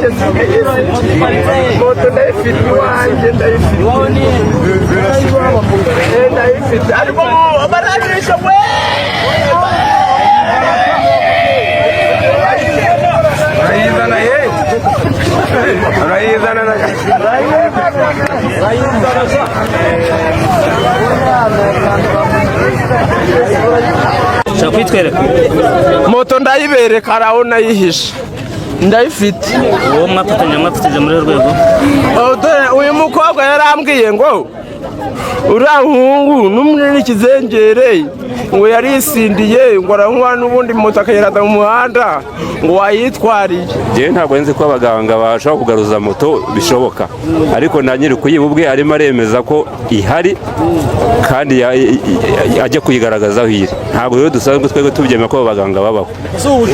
Yanjye si moto, ndayifite iwanjye, ndayifite. Ndayifite, ariko baranyishe we. Urayizana ye, urayizana. Ushaka kwitwereka? Moto ndayibereka, hari aho nayihishe, ndayifite. Uwo mwafatanyije muri uru rwego? Oh, dore uyu mukobwa yarambwiye ngo uriya muhungu n'umwe n'ikizengere, ngo yarisindiye, ngo aranywa n'ubundi moto akayirata mu muhanda, ngo wayitwariye. Njyewe ntabwo nzi ko abaganga bashobora kugaruza moto, bishoboka, ariko na nyiri kuyiba ubwe arimo aremeza ko ihari kandi ajya kuyigaragaza aho iri. Ntabwo rero dusanzwe twebwe tubyemera ko abo baganga babaho.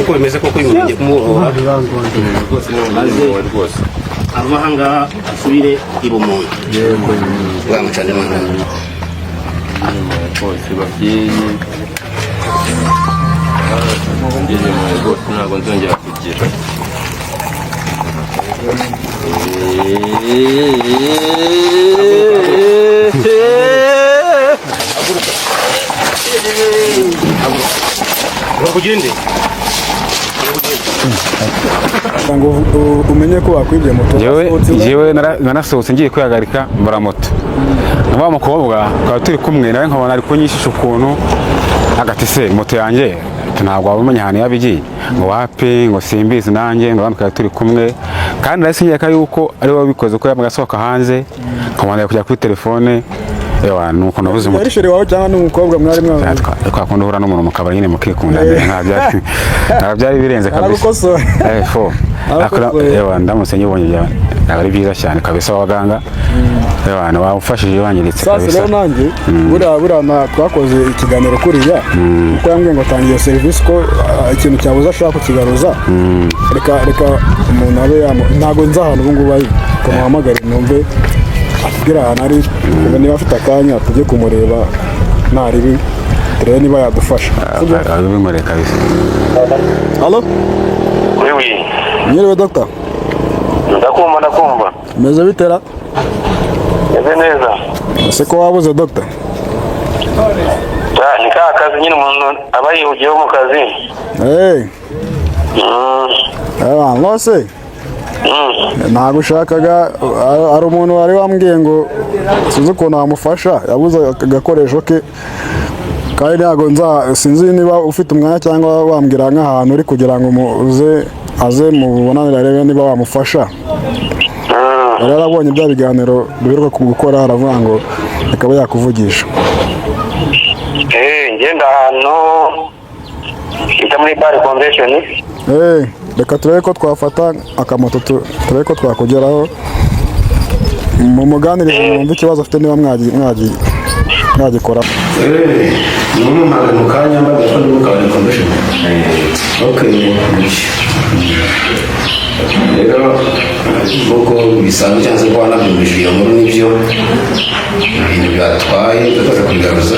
Uko bimeze koko, uyu muntu ugiye kumubohora maze ava aha ngaha asubire ibumuntu bwamucane mu. Bose babyeyi ngeze mu rwose, ntabwo nzongera kugira. Ugende. Ngo umenye ko wakwibye moto? Njyewe narasohotse ngiye kwihagarika, mbura moto na wa mukobwa twari turi kumwe nawe, nkabona ari kunyishisha ukuntu agati se moto yanjye. Ati, ntabwo waba umenya ahantu yaba igiye? Ngo wapi, ngo simbizi nanjye, ngo abandi twari turi kumwe. Kandi nahise nkeka yuko ari we wabikoze, ko yamaga asohoka hanze nkabona ari kujya kuri telefone. Ewa, nuko nabuze moto. Yari chéri wawe cyangwa n'umukobwa mwari mwana? Kwa kundi uhura n'umuntu mu kabari nyine mukikunda, ntabwo byari birenze kabisa. Aragukosoye. Eh, fo. Aragukosoye. Ewa, ndamutse nyibonye byaba ari byiza cyane kabisa. Abaganga, ewa, wamfashije, wangiritse Sasa kabisa. rero nanjye buriya twakoze ikiganiro kuriya, kuko yambwiye ngo tanga iyo serivisi, ko ikintu cyabuze ashaka kukigaruza. Reka umuntu abe yamu, ntabwo nzi ahantu ubu ngubu ari, kamuhamagare numve atubwire ahantu ari, ubu niba afite akanya tujye kumureba, naribi turebe niba yadufasha. Sibyo? Abinkoreye kabisa. Halo? Oui. Mwiriwe, dogita. Ndakumva, ndakumva. Meze bitera? Meze neza. Ese ko wabuze, dogita? Ni ka kazi nyine, umuntu aba yihugiyeho mu kazi. Hey. Nose nagushakaga, hari umuntu wari wambwiye ngo sinzi ukuntu wamufasha, yabuze agakoresho ke, kandi ntabwo nza, sinzi niba ufite umwanya cyangwa wambwira nk'ahantu uri kugira ngo uze aze mubonanire arebe niba wamufasha. Yari yarabonye bya biganiro duheruka gukora, aravuga ngo akaba yakuvugisha. Ngenda ahantu bita muri Bar Convention. Reka turebe ko twafata akamoto, turebe ko twakugeraho mumuganirize, mwumve ikibazo afite, niba mwagikora. Numumpamagaye mu kanya mbabwira ko ndi mu kabari Convention. Okay, rero nk'uko bisanzwe cyangwa se ko wanabyumvise iyo nkuru, nibyo, ibintu byatwaye tukaza kubigaruza.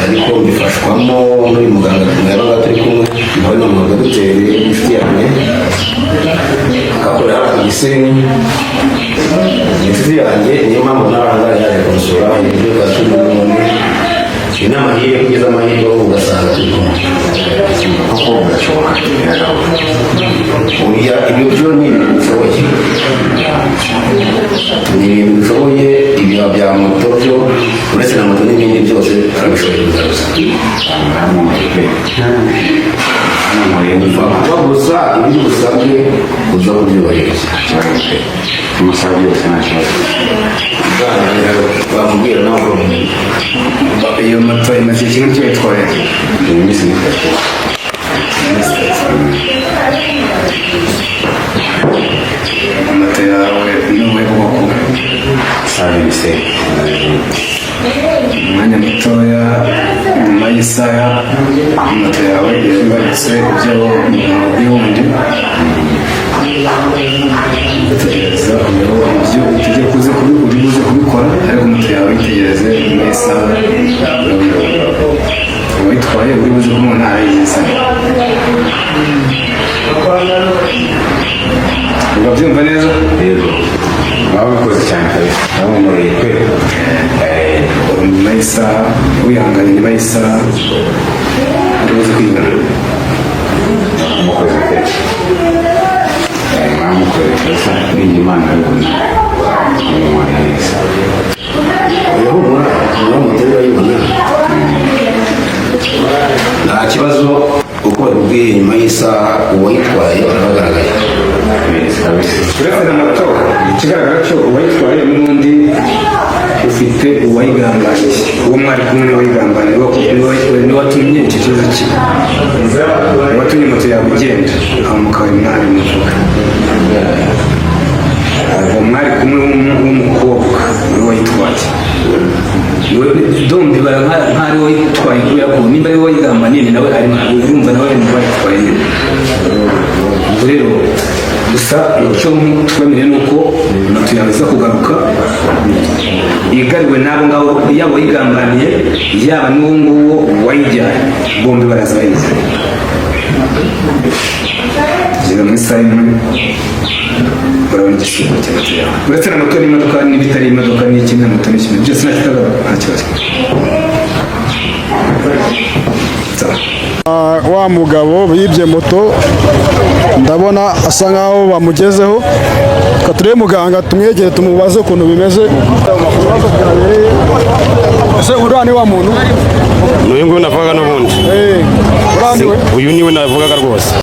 Ariko mbifashwamo n'uyu muganga tumweba turi kumwe nawe, ni umudogiteri w'inshuti yanjye, akorera hano ku Gisenyi, ni inshuti yanjye, niyo mpamvu nawe aha ngaha yaje kunsura. Ibyo tukaba turi kumwe, ni n'amahirwe, kugeza amahirwe wowe ugasanga turi kumwe. Koko birashoboka, biragaruka? Oya, ibyo byo ni ibintu bishoboye, ni ibintu bishoboye. Ibyo bya moto byo, uretse na moto n'ibindi byose turabishoboye kubigaruza. Hano pe, hano nkuriye Upfa kuba gusa ibyo usabwe uza kubyubahiriza. Kibazo pe, umusaba byose nta kibazo. Bamubwira nawe. Iyo moto imaze igihe kinini tuyitwaye? Ni iminsi 3. Moto yawe ni ubuhe bwoko? Savisi. Umwanya mutoya nyuma y'isaha moto yawe igarutse, ibyo umuntu wundi utegereza ibyo ugiye kuza uri buze kubikora, ariko moto yawe itegereze, nyuma y'isaha uwitwaye uri buze kumubona arayizana. Wihangane, nyuma y'isaha uri buze kwibona. Mukoze pe, mwamukoze kabisa. N'injye Imana irabibona, umwana neza. Urahumura, uramutse urayibona, nta kibazo. Uko babibwiye, nyuma y'isaha uwayitwaye arabagaragaye. Neza kabisa. Uretse na moto, ikigaragara cyo uwayitwaye n'ubundi ufite uwayigambaniye, uwo mwari kumwe niwe wayigambaniye, niwe watumye icyo kibazo kiba, watumye moto yawe igenda aho mu kabari. Mwari muvuga uwo mwari kumwe w'umukobwa niwe wayitwaye. Dombi bara nkaho ari we wayitwaye, kubera ko nimba ari we wayigambaniye, nawe ari, urumva nawe ari mu bayitwaye nyine. Ubwo rero gusa icyo twemereye ni uko moto yawe iza kugaruka igariwe n'abo ngabo, yaba wayigambaniye, yaba n'uwo nguwo wayijyanye, bombi baraza bayizanye. Kugeza mu isaha imwe urabona igisubizo cya moto yawe. Uretse na moto n'imodoka, n'ibitari imodoka n'iki na moto n'ikindi byose, nta kitagaruka, nta kibazo. Sawa. Wa mugabo bibye moto ndabona asa nkaho bamugezeho. Reka turebe muganga, tumwegere, tumubaze ukuntu bimeze. Ese uriya ni wa muntu? N'uyu nguyu navugaga n'ubundi. Uriya ni we? Uyu niwe navugaga rwose.